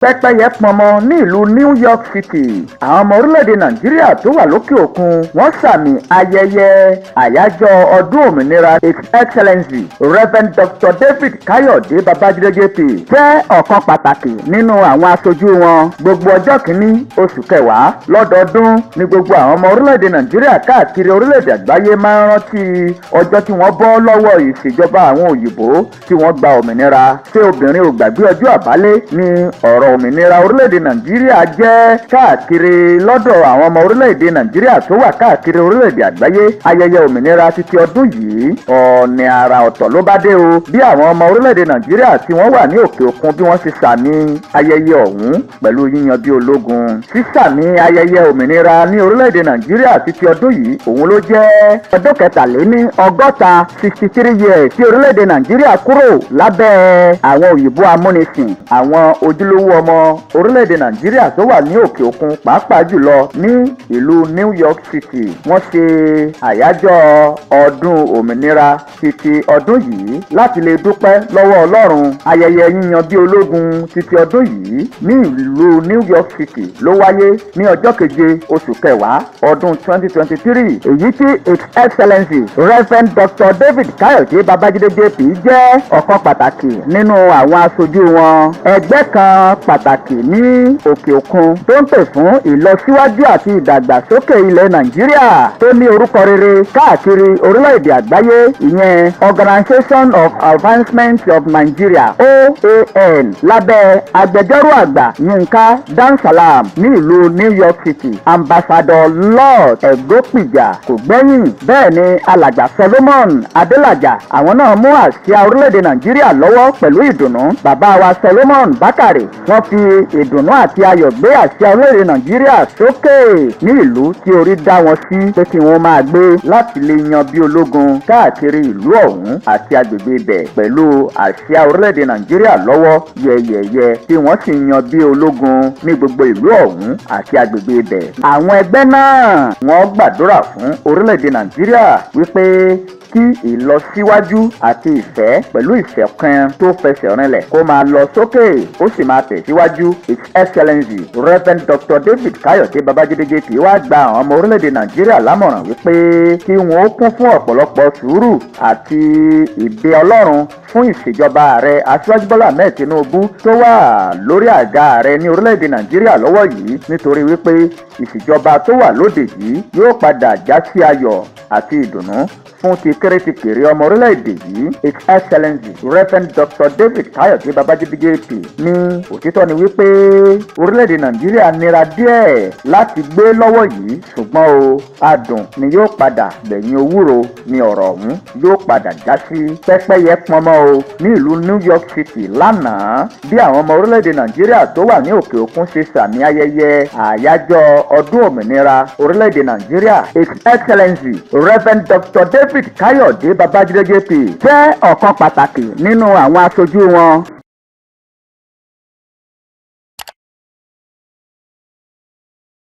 Pẹ́pẹ́yẹ pọnmọ ní ìlú New York City. Àwọn ọmọ orílẹ̀-èdè Nàìjíríà tó wà lókè òkun, wọ́n sàmì ayẹyẹ àyájọ́ ọdún òmìnira. His Excellency Reverend Dr. David Kayode Babajide JP jẹ́ ọ̀kan pàtàkì nínú àwọn aṣojú wọn. Gbogbo ọjọ́ 1 oṣù 10 lọ́dọọdún ní gbogbo àwọn ọmọ orílẹ̀-èdè Nàìjíríà káàkiri orílẹ̀-èdè àgbáyé máa ń rántí ọjọ́ tí wọ́n bọ́ lọ́wọ́ ìṣèjọba àwọn òyìnbó, tí wọ́n gba òmìnira. Ṣé obìnrin ò gbàgbé ọjọ́ àbálẹ́ ní ọ̀rọ̀ òmìnira orílẹ̀-èdè Nàìjíríà jẹ́ káàkiri lọ́dọ̀ àwọn ọmọ orílẹ̀-èdè Nàìjíríà tó wà káàkiri orílẹ̀-èdè àgbáyé? Ayẹyẹ òmìnira títí ọdún yìí, ọ̀nà àrà ọ̀tọ̀ ló bá dé o. Bí àwọn ọmọ orílẹ̀-èdè Nàìjíríà tí wọ́n wà ní òkè òkun, bí wọ́n ṣe sàmì ayẹyẹ ọ̀hún pẹ̀lú yíyan bí ológun. Sísàmì ayẹyẹ òmìnira ní orílẹ̀-èdè Nàìjíríà títí ọdún yìí, òun ló jẹ́ ọdún 63, 63 years tí orílẹ̀-èdè Nàìjíríà kúrò lábẹ́ àwọn òyìnbó amúnisìn. Àwọn ojúlówó ọmọ orílẹ̀-èdè Nàìjíríà tó wà ní òkè òkun, pàápàá jùlọ ní ìlú New York City, wọ́n ṣe àyájọ́ ọdún òmìnira títí ọdún yìí láti lè dúpẹ́ lọ́wọ́ Ọlọ́run. Ayẹyẹ yíyan bí ológun títí ọdún yìí ní ìlú New York City ló wáyé ní ọjọ́ 7 oṣù 10 ọdún 2023, èyí tí His Excellency Reverend Dr. David Kayode Babajide JP jẹ́ ọ̀kan pàtàkì nínú àwọn aṣojú wọn. Ẹgbẹ́ kan pàtàkì ní òkè òkun tó ń pè fún ìlọsíwájú àti ìdàgbàsókè ilẹ̀ Nàìjíríà, tó ní orúkọ rere káàkiri orílẹ̀-èdè àgbáyé, ìyẹn Organization of Advancement of Nigeria, OAN, lábẹ́ agbẹjọ́rò àgbà Yínká Dansalam ní ìlú New York City. Ambassador Lord Ẹ̀gbópìjà kò gbẹ́yìn. Bẹ́ẹ̀ ni alàgbà Solomon Adélájà, àwọn náà mú àsíá orílẹ̀-èdè Nàìjíríà lọ́wọ́ pẹ̀lú ìdùnnú. Bàbá wa Solomon Bákàrè, wọ́n fi ìdùnnú àti ayọ̀ gbé àsíá orílẹ̀-èdè Nàìjíríà sókè ní ìlú tí orí dá wọn sí pé kí wọ́n máa gbé, láti lè yan bí ológun káàkiri ìlú ọ̀hún àti agbègbè ibẹ̀ pẹ̀lú àsíá orílẹ̀-èdè Nàìjíríà lọ́wọ́ yẹ̀yẹ̀yẹ, tí wọ́n sì yan bí ológun ní gbogbo ìlú ọ̀hún àti agbègbè ibẹ̀. Àwọn ẹgbẹ́ náà, wọ́n gbàdúrà fún orílẹ̀-èdè Nàìjíríà wípé kí ìlọsíwájú àti ìfẹ́ pẹ̀lú ìṣọ̀kan tó fẹsẹ̀ rinlẹ̀ kó máa lọ sókè, ó sì máa tẹ̀síwájú. His Excellency Reverend Dr. David Kayode Babajide JP wá gba àwọn ọmọ orílẹ̀-èdè Nàìjíríà lámọ̀ràn wípé kí wọ́n ó kún fún ọ̀pọ̀lọpọ̀ sùúrù àti ìbẹ Ọlọ́run fún ìṣèjọba Ààrẹ Aṣíwájú Bọ́lá Ahmed Tinubu tó wà lórí àga ààrẹ ní orílẹ̀-èdè Nàìjíríà lọ́wọ́ yìí, nítorí wípé ìṣèjọba tó wà lóde yìí yóò padà já sí ayọ̀ àti ìdùnnú fún ti kéré-ti-kèrè ọmọ orílẹ̀-èdè yìí. His Excellency Reverend Dr. David Kayode Babajide JP ní òtítọ́ ni wípé orílẹ̀-èdè Nàìjíríà nira díẹ̀ láti gbé lọ́wọ́ yìí, ṣùgbọ́n o, adùn ni yóò padà gbẹ̀yìn ewúro ni ọ̀rọ̀ ọ̀hún yóò padà já sí. Pẹ́pẹ́yẹ pọnmọ́ o ní ìlú New York City lánàá, bí àwọn ọmọ orílẹ̀-èdè Nàìjíríà tó wà ní òkè òkun ṣe sàmì ayẹyẹ àyájọ́ ọdún òmìnira orílẹ̀-èdè Nàìjíríà. His Excellency Reverend Dr. David Kayode Babajide JP jẹ́ ọ̀kan pàtàkì nínú àwọn aṣojú wọn.